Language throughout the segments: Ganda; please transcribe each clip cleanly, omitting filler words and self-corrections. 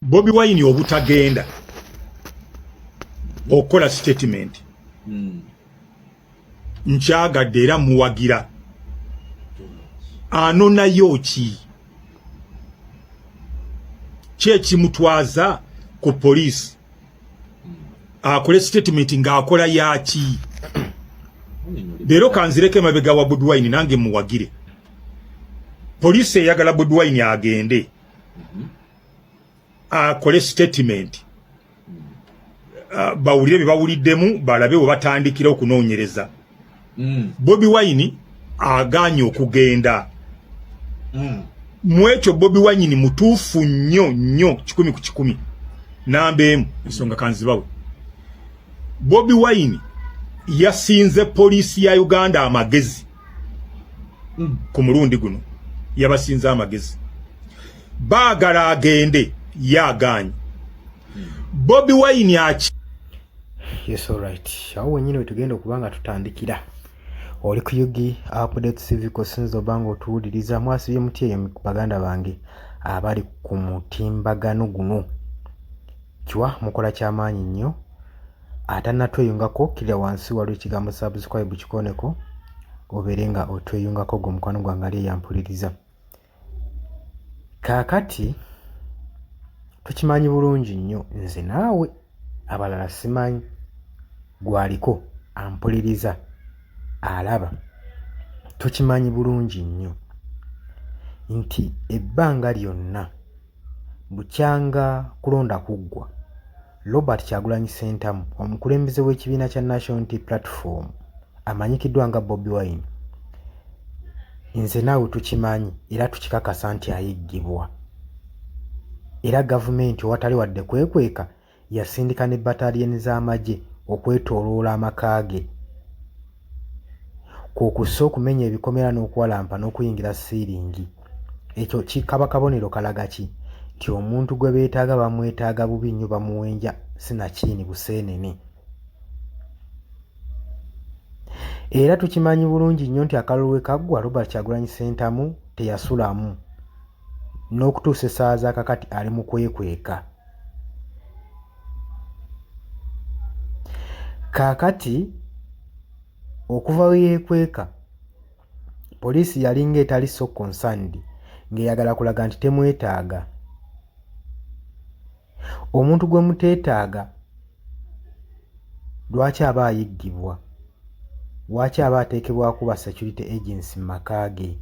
Bobi Wine obutagenda okukola statement Nkyagadde era muwagira. Anonayo ki? Ki ekimutwaza ku poliisi akole statement ng'akola yaki? Leero kanzireko emabega wa Bobi Wine nange muwagire. Poliisi eyagala Bobi Wine agende akole statement, bawulire bye bawuliddemu, balabe we batandikira okunoonyereza. Bobi Wine agaanye okugenda. Mu ekyo Bobi Wine mutuufu nnyo nnyo, 100%. Namba emu, ensonga kanzibawe. Bobi Wine yasinze poliisi ya Uganda amagezi. Ku mulundi guno yabasinze amagezi. Baagala agende, yagaanye. Bobi Wine aki Yes, alright, awo wenyini wetugenda okuba nga tutandikira. Oli ku UG Update Civic, osinza oba nga otuwuliriza. Mwasibye muti eyo, baganda bange abali ku mutimbagano guno? Kiwa mukola kyamaanyi nnyo. Atannatweyungako, kkirira wansi, waliwo ekigambo subscribe, kikoneko obeere nga otweyungako. Gwe omukwano gwange ali eyampuliriza kaakati, tukimanyi bulungi nnyo nze naawe, abalala simanyi, gwaliko ampuliriza alaba, tukimanyi bulungi nnyo nti ebbanga lyonna bukyanga kulonda kuggwa, Robert Kyagulanyi Ssentamu, omukulembeze w'ekibiina kya National Unity Platform amanyikiddwa nga Bobi Wine, nze naawe tukimanyi era tukikakasa nti ayiggibwa. Era gavumenti owatali wadde kwekweka yasindika ne bataliyeni z'amagye okwetooloola amaka ge, kw'okussa okumenya ebikomera n'okuwalampa n'okuyingira siiringi. Ekyo kaba kabonero kalaga ki? Nti omuntu gwe beetaaga bamwetaaga bubi nnyo, bamuwenja sinakiini buseenene. Era tukimanyi bulungi nnyo nti akalulu we kaggwa, Robert Kyagulanyi Ssentamu teyasulamu n'okutuusa essaawa za kakati ali mu kwekweka. Kaakati okuva we yeekweka, poliisi yalinga etali so concerned, ng'eyagala kulaga nti temwetaaga. Omuntu gwe muteetaaga lwaki aba ayiggibwa? Lwaki aba ateekebwako ba security agency mu maka ge?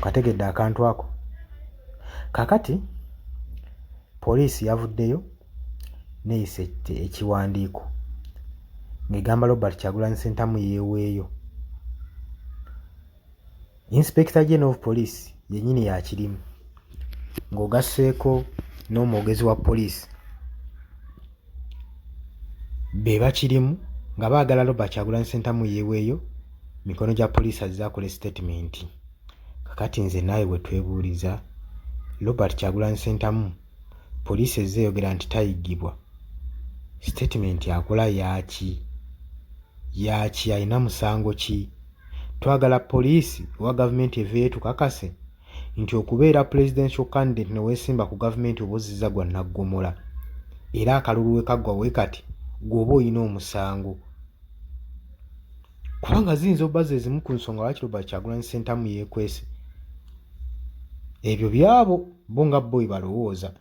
Kategedde akantu ako. Kaakati poliisi yavuddeyo neyisa ekiwandiiko ng'egamba Robert Kyagulanyi Ssentamu yeeweeyo. Inspector General of Police yennyini yakirimu, ng'ogasseeko n'omwogezi wa poliisi, be bakirimu nga baagala Robert Kyagulanyi Ssentamu yeeweeyo mikono gya poliisi azze akole sitatimenti. Kakati nze naawe bwe twebuuliza, Robert Kyagulanyi Ssentamu poliisi ezze eyogera nti tayiggibwa, sitatimenti akola yaaki? Yaaki? Alina musango ki? Twagala poliisi owa gavumenti eveeyo etukakase nti okubeera presidential candidate ne weesimba ku gavumenti oba ozizza gwa naggomola, era akalulu we kaggwa we kati gw'oba olina omusango, kubanga ziyinza obba ze zimu ku nsonga lwaki Robert Kyagulanyi Ssentamu yeekwese. Ebyo byabo bo nga bo bwe balowooza,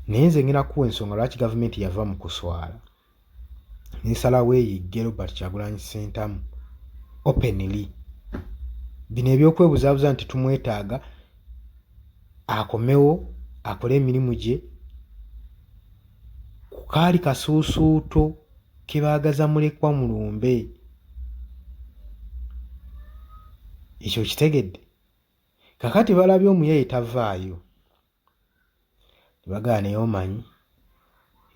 naye nze ngenda kuwa ensonga lwaki gavumenti yava mu kuswala nesalawo eyigge Robert Kyagulanyi Ssentamu openly. Bino ebyokwebuzaabuza nti tumwetaaga akomewo akole emirimu gye ku kaali kasuusuuto ke baagaza mulekwa mu lumbe. Ekyo okitegedde? Kakati balabye omuyaye tavaayo ne bagamba, naye omanyi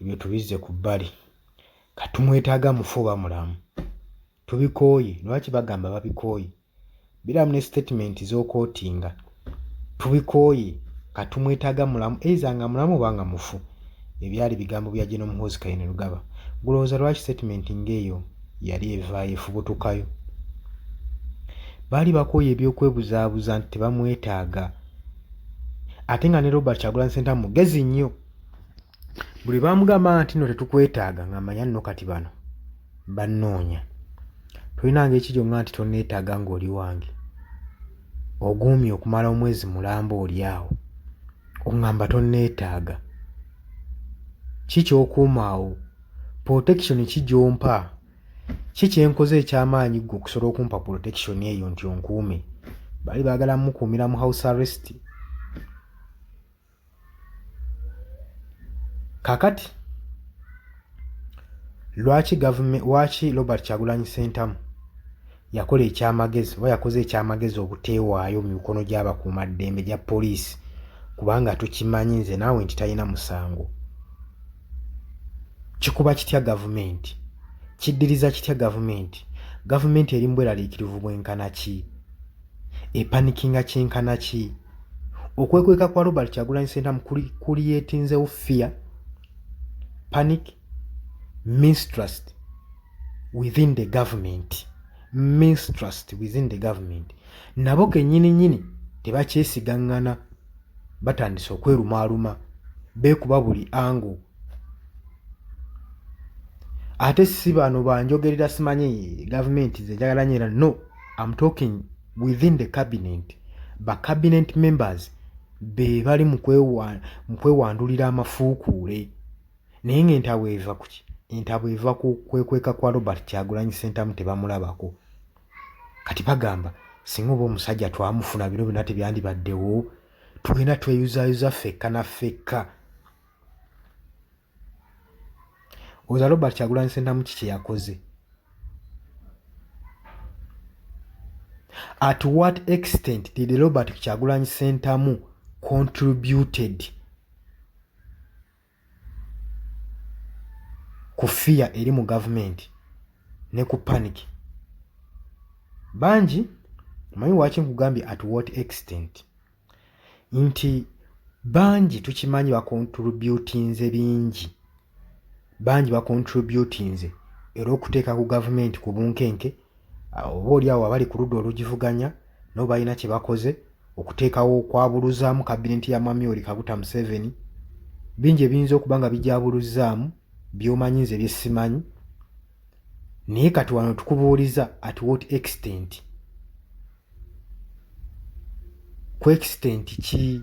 ebyo tubizze ku bbali, katumwetaaga mufu oba mulamu, tubikooye. Lwaki bagamba babikooye? Biramu ne statement z'okootinga, tubikooye, katumwetaaga mulamu, either nga mulamu oba nga mufu. Ebyali bigambo bya General Muhoozi Kainerugaba. Gulowooza lwaki statement ng'eyo yali evaayo efubutukayo? Baali bakooye ebyokwebuzaabuza nti tebamwetaaga. Ate nga ne Robert Kyagulanyi Ssentamu mugezi nnyo. Buli bamugamba nti no tetukwetaaga ng'amanya nno kati bano bannoonya. Tolina ngeri ki gy'oŋŋamba nti tonneetaaga ng'oli wange. Oguumye okumala omwezi mulamba oli awo oŋŋamba tonneetaaga. Ki ky'okuuma awo? Protection ki gy'ompa? Ki kye nkoze eky'amaanyi ggwe okusobola okumpa protection eyo nti onkuume? Baali baagala mmukuumira mu house arrest. Kakati lwaki gavumenti waki Robert Kyagulanyi Ssentamu yakola ekyamagezi oba yakoze ekyamagezi obuteewaayo mu mikono gy'abakuumaddembe gya poliisi kubanga tukimanyi nze naawe nti talina musango. Kikuba kitya gavumenti? Kiddiriza kitya gavumenti? Gavumenti eri mu bweraliikirivu bwenkana ki? Epanikinga kyenkana ki? Okwekweka kwa Robert Kyagulanyi Ssentamu kuliyetinzewo fear, panic, mistrust within the government. Mistrust within the government. Nabo kennyini nnyini tebakyesigaŋŋana, batandise okwerumaaluma, beekuba buli angle. Ate si bano banjogerera simanyi gavumenti ze njagala nnyo era no, I'm talking within the cabinet. Ba cabinet members be bali mu kwewandulira amafuukuule. Naye ng'entabwe eva ku ki? Entabwe eva ku kwekweka kwa Robert Kyagulanyi Ssentamu tebamulabako. Kati bagamba singa oba omusajja twamufuna bino byonna tebyandibaddewo, tugenda tweyuzaayuza ffekka na ffekka. Oza Robert Kyagulanyi Ssentamu ki kye yakoze? At what extent did Robert Kyagulanyi Ssentamu contributed ku fear eri mu gavumenti ne ku panic? Bangi manyi waki nkugambye at what extent nti bangi tukimanyi bakontributinze bingi, bangi bakontributinze era okuteeka ku gavumenti ku bunkenke, oba oli awo abali ku ludda olugivuganya nabo balina kye bakoze okuteekawo okwabuluzaamu kabineti ya Mwami Yoweri Kaguta Museveni. Bingi ebiyinza okuba nga bijabuluzzaamu by'omanyi nze bye simanyi, naye kati wano tukubuuliza at what extent, ku extent ki?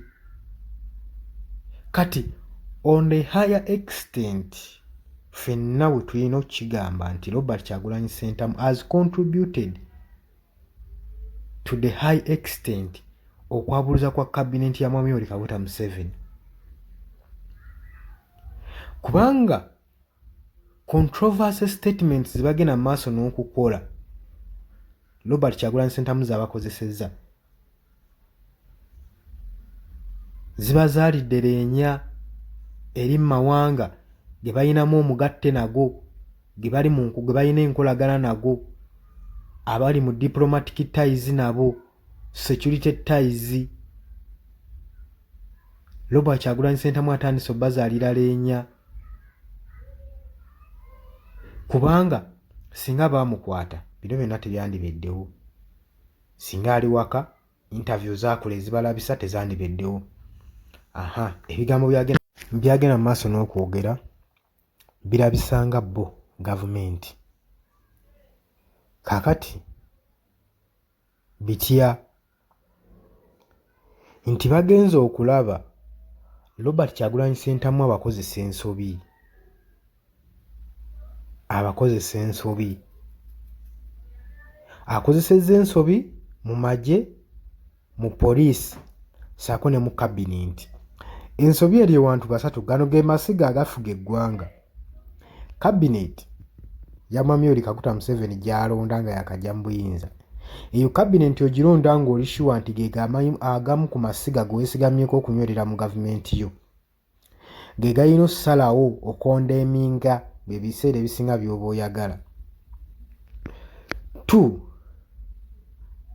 Kati on the higher extent ffenna we tulina okukigamba nti Robert Kyagulanyi Ssentamu has contributed to the high extent okwabuluza kwa kabineti ya Mwami Yoweri Kaguta Museveni, kubanga controversy statements zebagenda mu maaso n'okukola Robert Kyagulanyi Ssentamu z'abakozesezza zibazaalidde leenya eri mu mawanga ge balinamu omugatte nago, ge bali mu ge balina enkolagana nago, abali mu diplomatic ties nabo, security ties. Robert Kyagulanyi Ssentamu atandise obbazaalira leenya kubanga singa baamukwata bino byonna tebyandibeddewo. Singa ali waka interview zaakola ezibalabisa tezandibeddewo. Aha, ebigambo byagenda mu maaso n'okwogera birabisa nga bo gavumenti. Kaakati bitya nti bagenze okulaba Robert Kyagulanyi Ssentamu abakozesa ensobi, abakozesa ensobi, akozesezza ensobi mu magye, mu poliisi ssaako ne mu kabinenti. Ensobi eri ewantu basatu, gano ge masiga agafuga eggwanga. Kabinenti ya Mwami Yoweri Kaguta Museveni gy'alonda nga yaakajja mu buyinza. Eyo kabinenti ogironda ng'oli shuwa nti ge agamu ku masiga ge weesigamyeko okunywerera mu gavumenti yo. Ge galina okusalawo okondeeminga ebiseera ebisinga by'oba oyagala. 2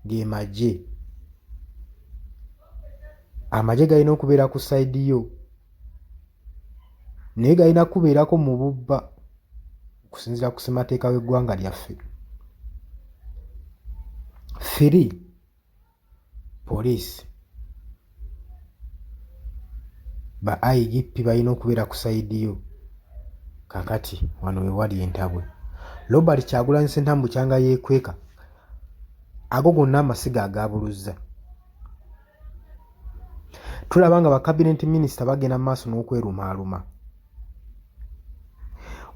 ge magye. Amagye galina okubeera ku sayidi yo naye galina kukubeerako mu bubba okusinziira ku ssemateeka w'eggwanga lyaffe. Three, poliisi ba IGP balina okubeera ku sayidi yo. Kakati wano we wali entabwe. Robert Kyagulanyi Ssentamu bukyanga yeekweka, ago gonna amasiga agaabuluzza. Tulaba nga ba cabinet minisita bagenda mu maaso n'okwerumaaluma.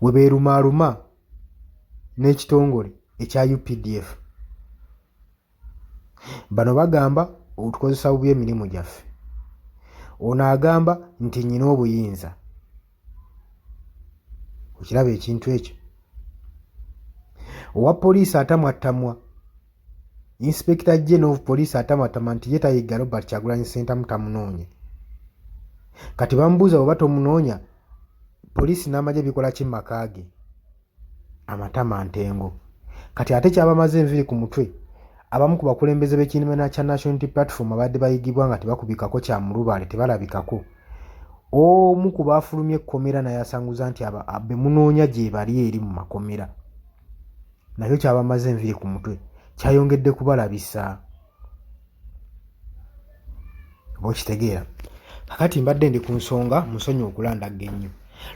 We beerumaaluma n'ekitongole ekya UPDF. Bano bagamba otukozesa bubi emirimu gyaffe. Ono agamba nti nnyina obuyinza. Okiraba ekintu ekyo? Owa poliisi atamwattamwa Inspector General of Police atamwattamwa nti ye tayigga Robert Kyagulanyi Ssentamu tamunoonya. Kati bamubuuza bw'oba tomunoonya poliisi n'amagye bikola ki mu maka ge? Amatama ntengo. Kati ate kyabamaze enviiri ku mutwe abamu ku bakulembeze b'ekibiina kya National Unity Platform abadde bayigibwa nga tebakubikako kya mulubaale tebalabikako. Omu ku baafulumye ekkomera naye asanguza nti be munoonya gyebali eri mu makomera. Nakyo kyabamaze enviiri ku mutwe kyayongedde kubalabisa. Oba okitegeera? Kakati mbadde ndi ku nsonga munsonyiwe okulandagga ennyo.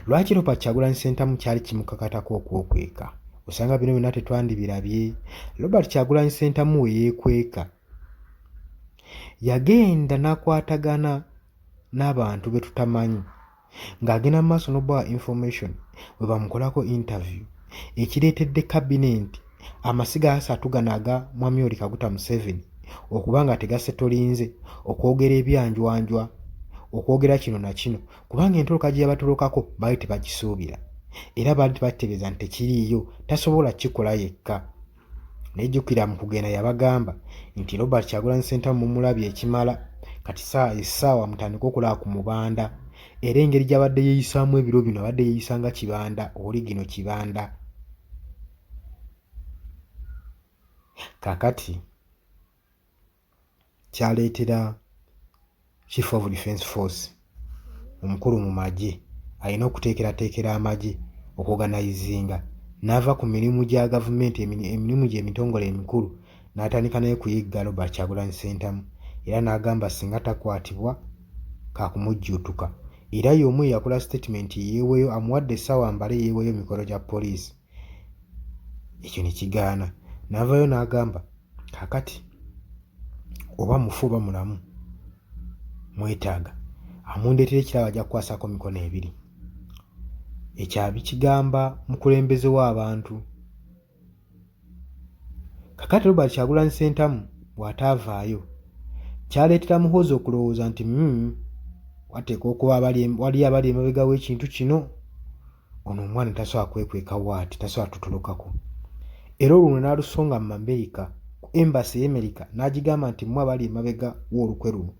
Lwaki Robert Kyagulanyi Ssentamu kyali kimukakatako okwokweka? Osanga bino byonna tetwandibirabye. Robert Kyagulanyi Ssentamu we yeekweka yagenda n'akwatagana n'abantu be tutamanyi ng'agenda mu maaso n'okubawa information bwe bamukolako interview ekireetedde kabinenti amasiga asatu gano aga Mwami Yoweri Kaguta Museveni okuba nga tegasetolinze okwogera ebyanjwanjwa okwogera kino na kino kubanga entoloka gye yabatolokako baali tebagisuubira era baali tebakitegeeza nti tekiriiyo tasobola kukikola yekka. Naye jjukira mu kugenda yabagamba nti Robert Kyagulanyi Ssentamu mumulabye ekimala kati essaawa mutandike okulaba ku mubanda era engeri gy'abadde yeeyisaamu ebiro bino abadde yeeyisa nga kibanda oli gino kibanda. Kaakati kyaleetera Chief of Defence Force omukulu mu magye alina okuteekerateekera amagye okuorganizinga n'ava ku mirimu gya gavumenti emirimu gye emitongole emikulu n'atandika naye kuyigga Robert Kyagulanyi Ssentamu era n'agamba singa takwatibwa kaakumujjuutuka era y'omu eyakola sitatimenti yeeweeyo amuwadde essaawa mbale yeeweeyo mikolo gya poliisi ekyo ne kigaana n'avaayo n'agamba kaakati oba mufu oba mulamu mwetaaga amundeetera ekirabo ajja kukwasako mikono ebiri ekyo abikigamba mukulembeze w'abantu kakati Robert Kyagulanyi Ssentamu bw'ataavaayo kyaleetera Muhoozi okulowooza nti wateekwa okuba waliyo abali emabega w'ekintu kino ono omwana tasobola kwekweka waati tasobola tutolokako era olwo n'alusonga mu Amerika ku embassy y'Amerika n'agigamba nti mmwe abali emabega w'olukwe luno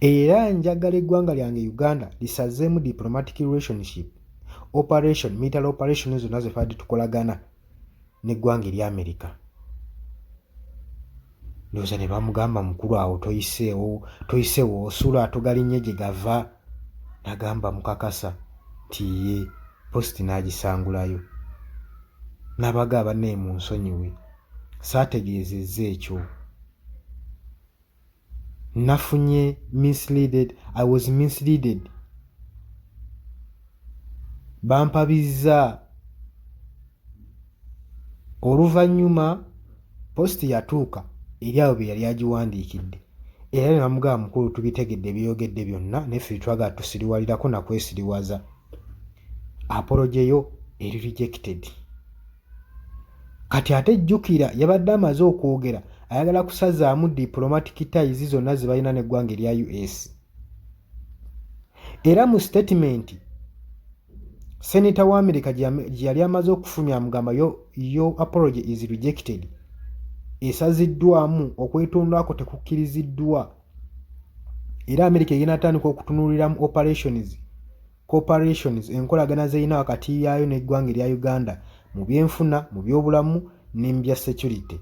era njagala eggwanga lyange Uganda lisazeemu diplomatic relationship operation military operation zonna ze twabadde tukolagana n'eggwanga erya Amerika. Ndowooza ne bamugamba mukulu awo toyiseewo toyise w'osula togalinnye gye gava nagamba mukakasa nti ye positi n'agisangulayo n'abaga bannaye munsonyiwe saategeezezza ekyo nafunye misleaded I was misleaded bampabizza oluvannyuma positi yatuuka eri abo be yali agiwandiikidde era ne bamugamba mukulu tubitegedde byeyogedde byonna naye ffe tetwagala tusiriwalirako nakwesiriwaza apology yo eri rejected Kati ate jjukira yabadde amaze okwogera ayagala kusazaamu diplomatic ties zonna ze balina n'eggwanga erya US. Era mu sitatimenti senator wa Amerika gye yali amaze okufulumya amugamba yo, your apology is rejected, esaziddwamu okwetondako tekukkiriziddwa era Amerika egenda atandika okutunuulira mu operations Corporations, enkolagana z'erina wakati yaayo n'eggwanga erya Uganda mu byenfuna, mu byobulamu ne mu bya securite.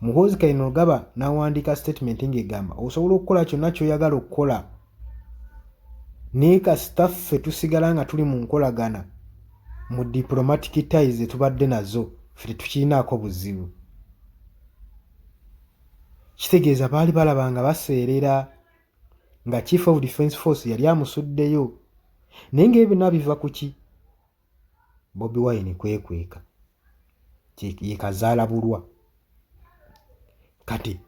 Muhoozi Kainerugaba n'awandiika sitatimenti ng'egamba osobola okukola kyonna ky'oyagala okukola naye kasita ffe tusigala nga tuli mu nkolagana mu diplomatic ties ze tubadde nazo. Ffe tetukirinaako buzibu. Kitegeeza baali balaba nga baseerera nga Chief of Defence Force yali amusuddeyo. Naye ng'ebyo byonna biva ku ki? Bobi Wine kwekweka. Ye kazaala bulwa. Kati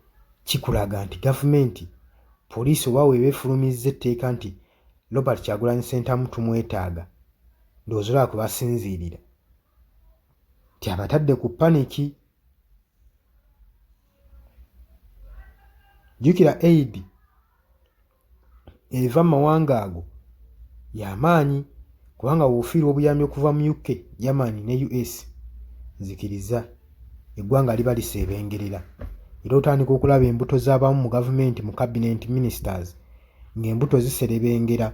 kikulaga nti gavumenti, poliisi oba weeba efulumizza etteeka nti Robert Kyagulanyi Ssentamu tumwetaaga, ndowooza olaba kwe basinziirira nti abatadde ku paniki. Jjukira aid eva mu mawanga ago y'amaanyi kubanga w'ofiirwa obuyambi okuva mu UK, Germany ne US nzikiriza eggwanga liba liseebengerera era otandika okulaba embuto z'abamu mu gavumenti mu cabinet ministers ng'embuto ziserebengera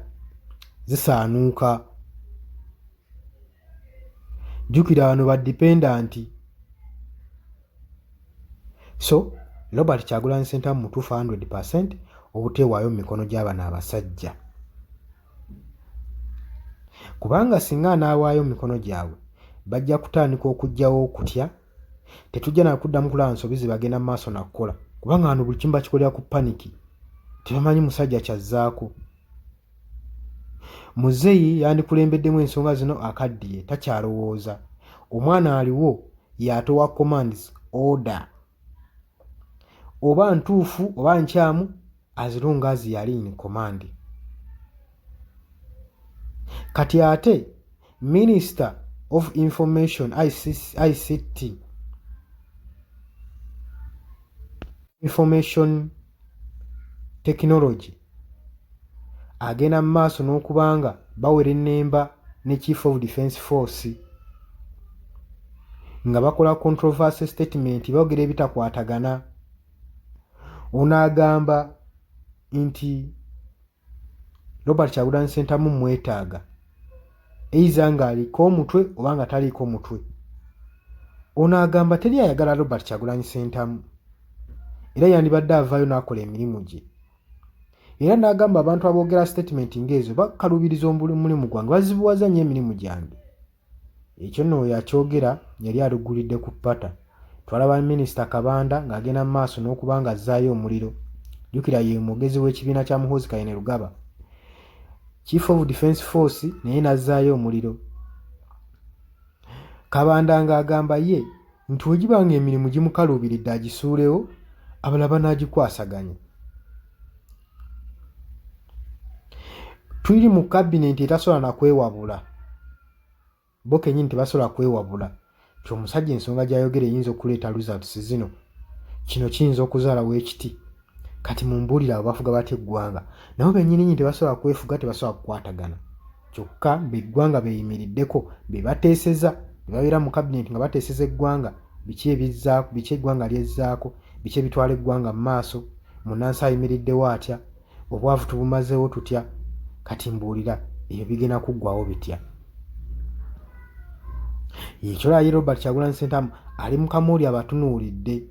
zisaanuuka. Jjukira bano ba dependant. So Robert Kyagulanyi Ssentamu mutuufu 100% obuteewaayo mu mikono gya bano abasajja, kubanga singa anaawaayo mu mikono gyabwe bajja kutandika okuggyawo okutya, tetujja nakuddamu kulaba nsobi ze bagenda mu maaso nakukola, kubanga bano buli kimu bakikolera ku paniki, tebamanyi musajja kyazzaako. Muzeeyi yandikulembeddemu ensonga zino akaddiye takyalowooza. Omwana aliwo y'atowa commands, order. Oba ntuufu oba nkyamu as long as yali in command. Kati ate Minister of Information ICT Information Technology agenda mu maaso n'okuba nga bawerennemba ne Chief of Defence Force nga bakola controversy statement, boogera ebitakwatagana. Ono agamba nti Robert Kyagulanyi Ssentamu mmwetaaga either ng'aliko omutwe oba nga taliiko mutwe. Ono agamba teri ayagala Robert Kyagulanyi Ssentamu era yandibadde avaayo n'akola emirimu gye. Era n'agamba abantu aboogera sitatimenti ng'ezo bakalubiriza omulimu gwange, bazibuwaza nnyo emirimu gyange. Ekyo nno we yakyogera yali alugulidde ku ppata. Twalaba minisita Kabanda ng'agenda mu maaso n'okuba ng'azzaayo omuliro. Jjukira ye mwogezi w'ekibiina kya Muhoozi Kainerugaba. Chief of Defence Force naye n'azzaayo omuliro. Kabanda ng'agamba ye nti bwe giba ng'emirimu gimukaluubiridde agisuulewo abalala banaagikwasaganya. Tuli mu kabinenti etasobola na kwewabula, bo kennyini tebasobola kwewabula nti omusajja ensonga gy'ayogera eyinza okuleeta results zino, kino kiyinza okuzaala weekiti. Kati mumbuulire abo bafuga batya eggwanga? Nabo bennyininyini tebasobola kwefuga, tebasobola kukwatagana. Kyokka be eggwanga beeyimiriddeko, be bateeseza, be babeera mu kabinenti nga bateeseza eggwanga biki ebizzaako, biki eggwanga lyezzaako, biki ebitwala eggwanga mu maaso, munnansi ayimiriddewo atya, obwavu tubumazeewo tutya. Kati mbuulira ebyo bigenda kuggwawo bitya? Ekyo ye Robert Kyagulanyi Ssentamu ali mu kamooli abatunuulidde.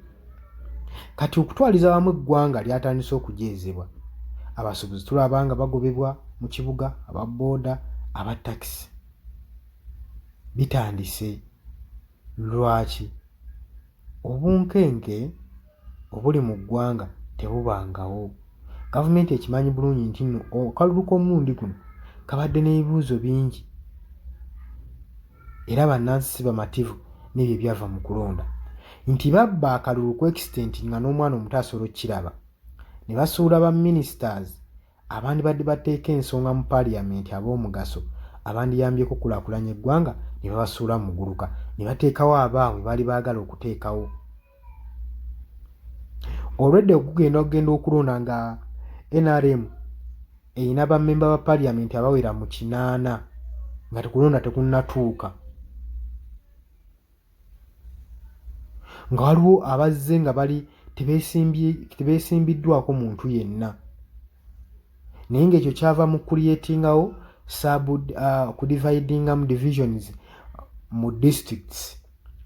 Kati okutwaliza wamu eggwanga lyatandise okujeezebwa. Abasuubuzi tulaba nga bagobebwa mu kibuga, aba bbooda, aba takisi. Bitandise. Lwaki? Obunkenke obuli mu ggwanga tebubangawo. Gavumenti ekimanyi bulungi nti nno akalulu k'omulundi guno kabadde n'ebibuuzo bingi era bannansi si bamativu n'ebyo ebyava mu kulonda nti babba akalulu ku extent nga n'omwana omuto asobola okukiraba ne basuula ba ministers abandibadde bateeka ensonga mu parliament ab'omugaso abandiyambyeko okukulaakulanya eggwanga ne babasuula mu muguluka ne bateekawo abaabwe baali baagala okuteekawo. Olwedda okugenda okugenda okulonda nga NRM erina bammemba ba parliament abawera mu kinaana nga tekulonda tekunnatuuka, nga waliwo abazze nga bali tebeesimbiddwako muntu yenna, naye ng'ekyo kyava mu creatingawo sub kudividingamu divisions mu districts,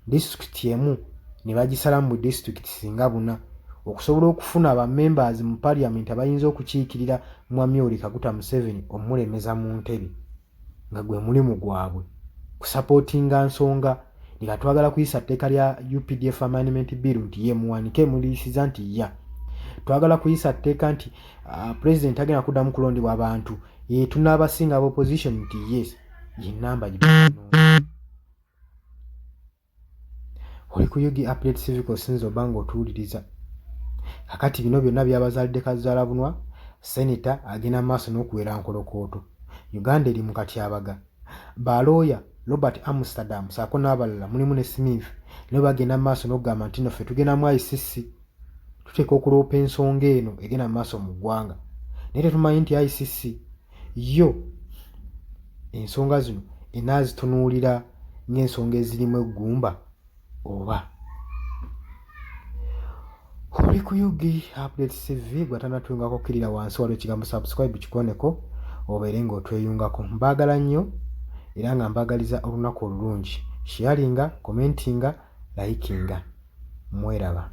disitulikiti emu ne bagisalamu bu disitulikiti singa buna okusobola okufuna ba members mu parliament abayinza okukiikirira Mwami Yoweri Kaguta Museveni omulemeza mu ntebe nga gwe mulimu gwabwe kusapootinga nsonga Nga twagala kuyisa tteeka lya UPDF Amendment Bill nti ye muwanike muliyisiza nti ya. Twagala kuyisa tteeka nti president agenda kuddamu kulondebwa abantu. Ye tunaabasinga aba opposition nti yes. Ye namba gye oli ku UG Update Civic osinza oba ng'otuwuliriza. Kakati bino byonna byabazaalidde kazzaalabunwa, senator agenda mu maaso n'okuwera nkolokooto. Uganda eri mu katyabaga. Balooya Robert Amsterdam saako n'abalala mulimu ne Smith nabo bagenda mu maaso n'okugamba nti no ffe tugenda mu ICC tuteeka okuloopa ensonga eno egenda mu maaso mu ggwanga naye tetumanyi nti ICC yo ensonga zino enaazitunuulira ng'ensonga ezirimu eggumba oba oli ku UG Update CV gwatanatuyungako kkirira wansi waliwo ekigambo subscribe kikoneko obeere ng'otweyungako. Mbaagala nnyo era nga mbaagaliza olunaku olulungi. Sharinga, commentinga, likinga. Mweraba.